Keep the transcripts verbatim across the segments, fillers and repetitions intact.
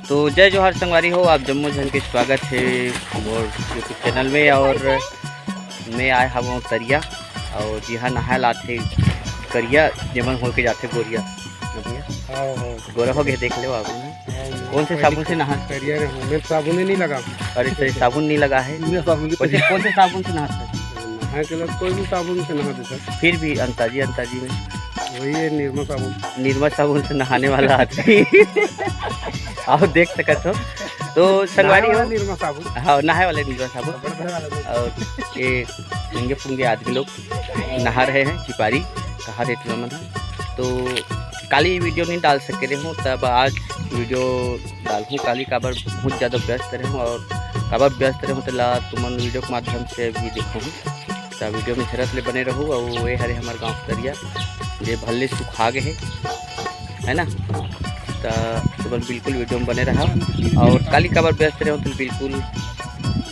तो जय जोहार संगवारी हो, आप जम्मो झन के स्वागत हे मोर YouTube चैनल में। और मैं आए हवं तरिया, और जिहां नहाए ला आथे करिया, जेमन होके जाथे गोरिया। हाँ, हाँ। गोरा हो गए, देख लो आप ना। हाँ, कौन से साबुन से नहा? करिया रे, मैं साबुन ही नहीं लगा। अरे, तो ये साबुन नहीं लगा है। मैं साबुन की वैसे कौन से साबुन से नहाते हैं? नहाए के लिए कोई भी साबुन से नहा देता। फिर भी अंताजी, अंताजी में वही है निरमा साबुन। निरमा साबुन से नहाने वाला आदमी। आप देख सकत हो। तो संगवारी नहाए हो, वाला निरमा साबुन। हाँ, नहाए वाले निरमा साबुन। बड़ा वाला निरमा। और ये नंगे पुंगे आदमी लोग नहा रहे हैं, चिपारी कहा थे तुमन ह। तो काली वीडियो नहीं डाल सके रहे हूँ, तब आज वीडियो डालहूँ। काली काबर बहुत ज़्यादा व्यस्त रहे हूँ, और काबर व्यस्त रहे हूँ, तेला तुमन वीडियो के माध्यम से भी देखहू। त वीडियो में झरत ले बने रहू। और ये हरे हमार गाँव के तरिया, जे भले सुखा गए है, है ना? त तुमन बिल्कुल वीडियो में बने रहा। और काली काबर व्यस्त रहे हो, तो बिल्कुल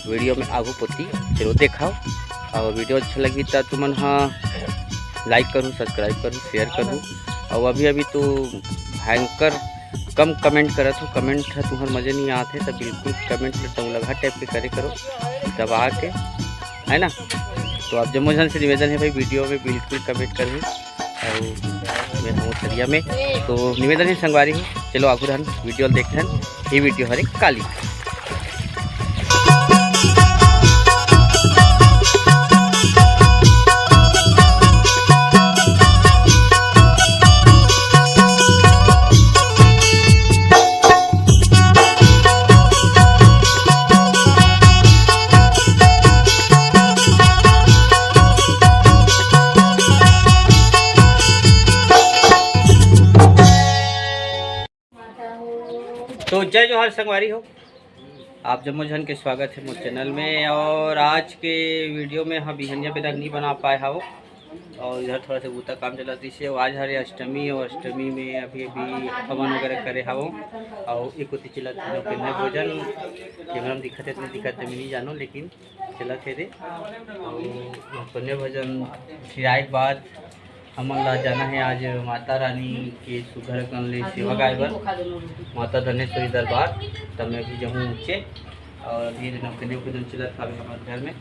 वीडियो में आगू कोती जरूर देखाओ। और वीडियो अच्छा लगी त तुमन ह लाइक करू, सब्सक्राइब करू, शेयर करू। और अभी अभी तो भयंकर कम कमेंट करत हो, कमेंट ह तुहर मजे नहीं आत है, तो बिल्कुल कमेंट ल टौलगहा टाइप के करे करो दबा के, है ना? तो आप जम्मो झन से निवेदन है भाई, वीडियो में बिल्कुल कमेंट करू। और मैं हूँ तरिया में, तो निवेदन है संगवारी हो, चलो आगू रहन वीडियो ल देखथन। ये वीडियो हरे काली। तो जय जोहार संगवारी हो, आप जम्मो झन के स्वागत है मोर चैनल में। और आज के वीडियो में हम बिहनिया बेरा नहीं बना पाए हव, और इधर थोड़ा सा बूता काम चलत रहिसे। और आज हरे अष्टमी, और अष्टमी में अभी अभी हवन वगैरह करे हव, और एक कोती चलत हे नौकन्या भोजन। कैमरा में दिखत है, नहीं दिखत है, मैं नहीं जानों, लेकिन चलत हे दे। और कन्या भजन खिलाए के बाद हमन ला जाना है आज माता रानी के सुघर कन ले सेवा गाए बर, माता धनेश्वरी दरबार। तब मैं भी जाहूँ ऊँचे। और अभी नौकन्या भजन चलत हवे हमर घर में।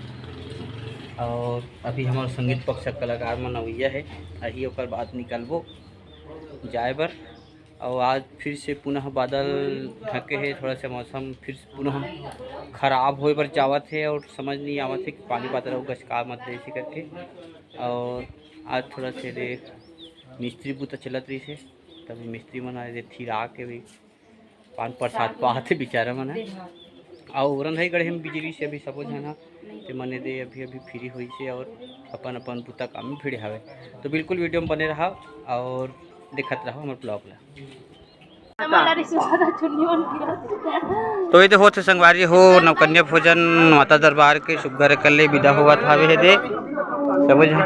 और अभी हमर संगीत पक्ष के कलाकार मन अवइया है, अही ओकर बाद निकलबो जाए बर। और आज फिर से पुनः बादल ढके हे, थोड़ा सा मौसम फिर से पुनः खराब होए बर जावत हे और समझ नहीं आवत हे कि पानी बादल अउ गचका मत दे ऐसे करके। और आज थोड़ा से रे मिस्त्री बूता चलत रहिसे, तभी मिस्त्री मन आए रे थिरा के भी पान प्रसाद पात हे बेचारा मन ह। अउ ओरन भाई गढ़े में बिजली से अभी सबो झन ह, ते मने दे अभी अभी फ्री होइसे और अपन अपन बूता काम में भिड़े हवे। तो बिल्कुल वीडियो में बने रहा और देखत रहो हमर ब्लॉग ला। तो ये तो होत हे संगवारी हो, नौकन्या भोजन माता दरबार के सुघर कन ले विदा होवत हावे हे दे। सबो झन।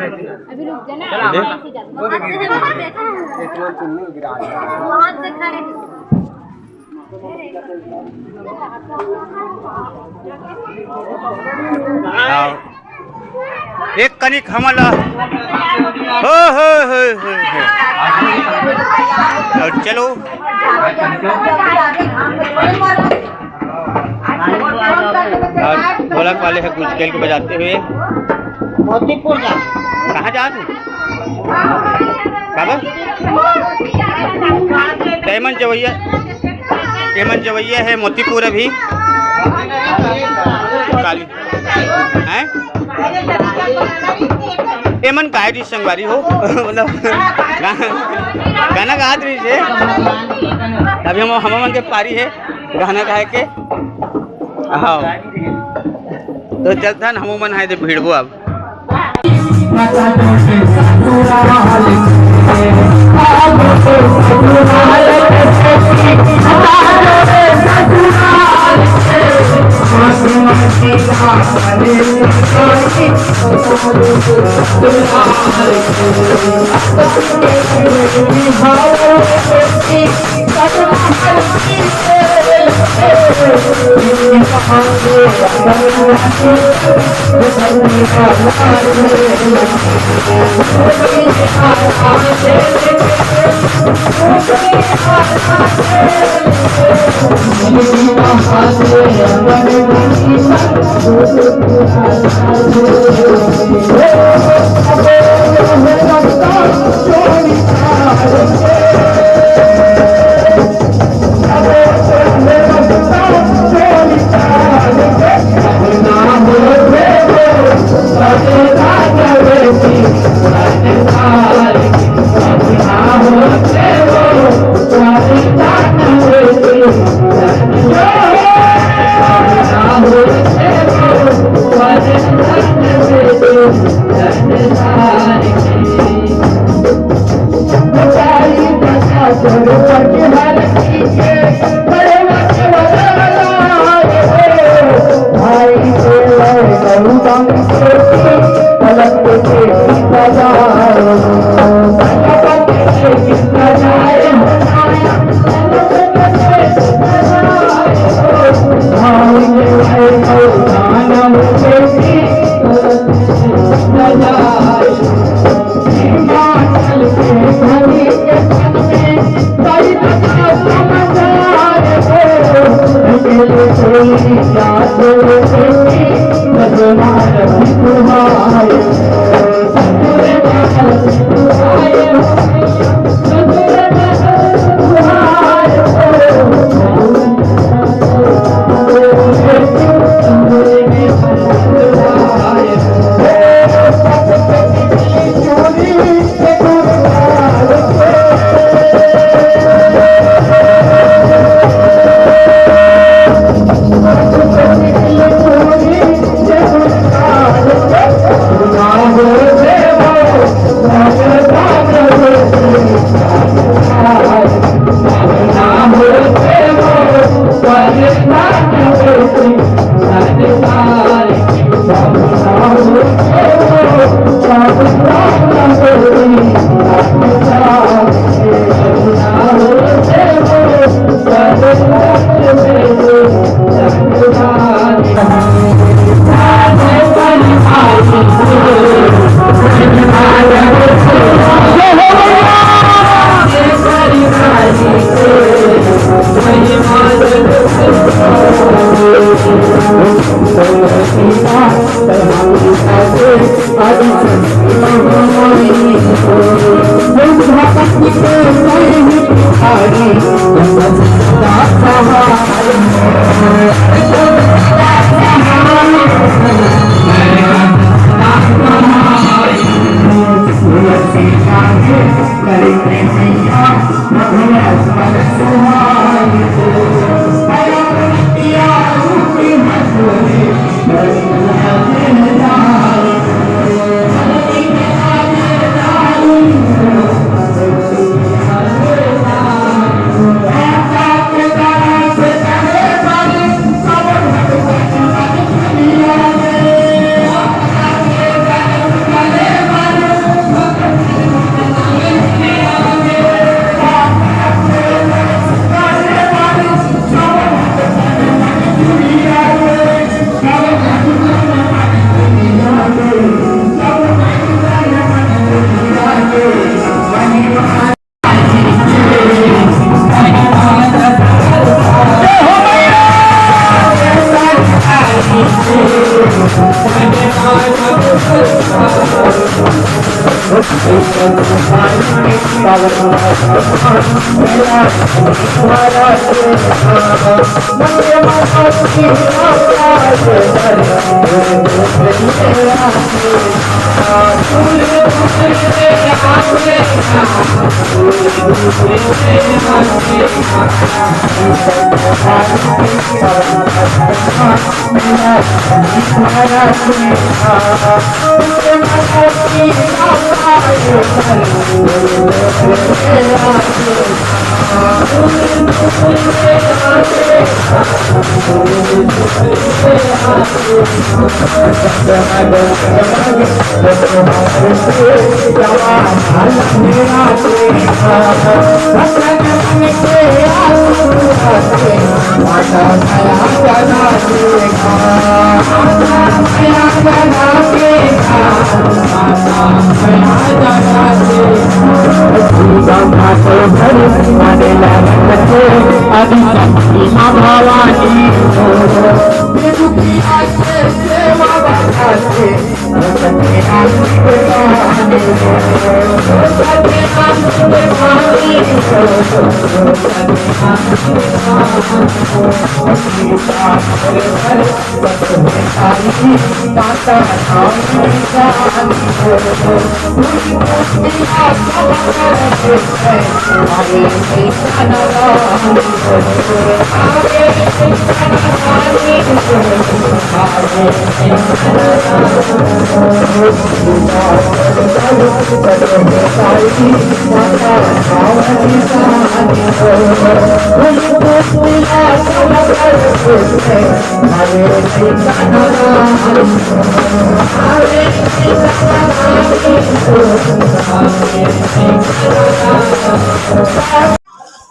हाँ। एक कनिक हमन ला। हो, हो, हो, हो, हो। और चलो। और ढोलक वाले हैं कुछ खेल को बजाते हुए। मोतीपुर जा। कहाँ जा तू? काबर? एमन जवैया, एमन जवैया है मोतीपुर अभी। काली। हैं? एमन गाय रही संगवारी हो। मतलब, गा-, गाना गात रही से। अभी हम, हम मन के पारी है गाना गाए के। हाँ। तो चलथन, हमू मन हाय दे भिड़बो अब।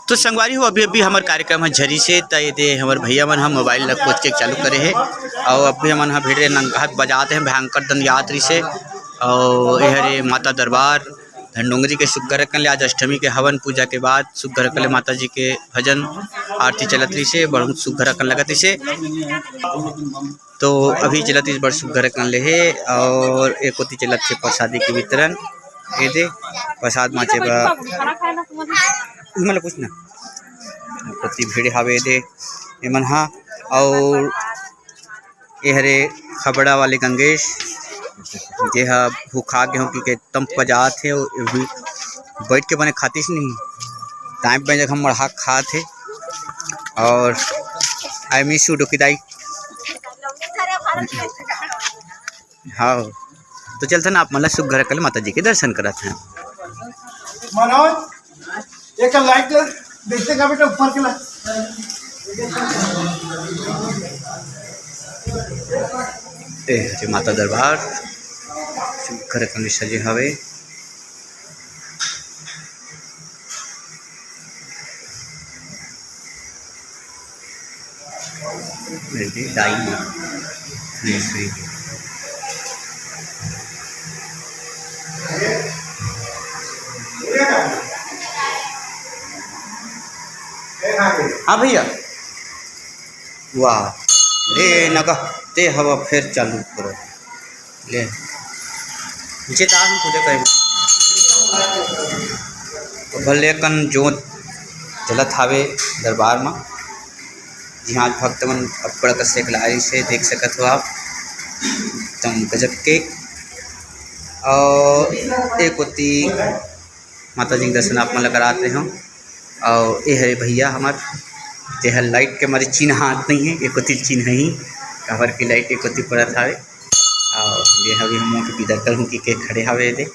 तो संगवारी हो, अभी अभी हमर कार्यक्रम ह झरी से, त ये दे हमर भैया मन ह मोबाइल ला कोच के चालू करे हे। और अभी हमन ह भिड़े नंगहत बजात हे, भयंकर दन याद रहिसे। और ये हरे माता दरबार धनडोंगरी के सुग्घर अकन ले आज अष्टमी के हवन पूजा के बाद सुग्घर अकन ले माता जी के भजन आरती चलत रहिसे, बहुत सुग्घर अकन लगत रहिसे। तो अभी चलत इस बड़ सुग्घर अकन ले हे। और एक कोती चलत हे प्रसादी के वितरण, ये दे प्रसाद माचे बा, मतलब कुछ ना, कोती भीड़ हावे दे एमन हा। और ये हरे खबड़ा वाले गंगेश, जे हा भूखा गे हो कि के तम पजात हे, अभी बैठ के बने खातिस नहीं, टाइम पे जगह मड़हा खात हे। और I miss you डोकी दाई। हाँ, तो चलथन आप मन ला सुग्घर अकन ले माता जी के दर्शन कराथन। मनोज, एक लाइट देखते का बेटा, ऊपर के ला। ए हरे माता दरबार, सुग्घर अकन ले सजे हवे। मेरी दाई। हाँ भैया, वाह, ले नगा, ते हवा फेर चालू करो। ले, नीचे तार हम पूजा करेंगे। तो भले अकन जोत जलत हावे दरबार म, जिहाँ भक्त मन अब्बड़ कस एक लारी से देख सकत हो आप, एकदम गजब के। और एक कोती माता जी के दर्शन आप मन ला करात रहे हो। और ये हरे भैया हमर, तेहर लाइट के मारे चिन्हात नहीं है, एक कोती चिन्ह ही, काबर की लाइट एक कोती पड़त हावे। और ये हवे हम के बिदर कर हूँ कि के खड़े हावे दे।